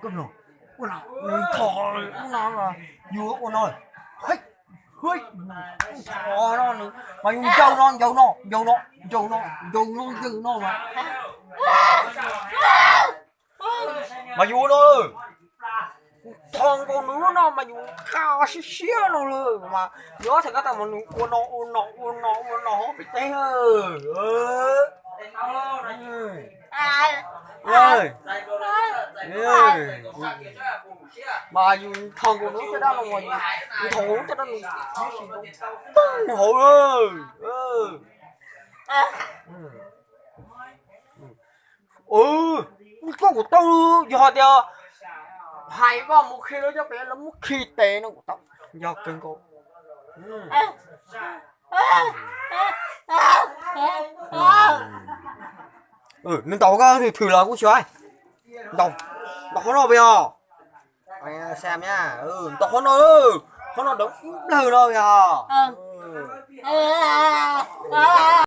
Koj mloog, ua no, nws thov no, yus ua no, hej, hej, thov no, mas yus ncaws no, ncaws no, ncaws no, ncaws no, ncaws no, ncaws no mas. Mas yus ua no, thov nkaus nws lub no mas yus qha siab siab no lawm mas yus ob txhais ko taw mas nws ua no, ua no, ua no, ua no hauv pem teb. Mas yus thov nkaus nws caj dab no, yus thov nkaus nws caj dab no, nws hauv lawm. Kuv tau, yog hais tias hais Vaj mus khi lawv cov pem lawv muab khi tes no kuv tau, yog kawg nkaus. Nws ntaus koj thwm thwm los kuj xyov. Ntaus, ntaus qhov no puas yog? Ntaus qhov no, qhov no dawv ib nplawg no puas yog?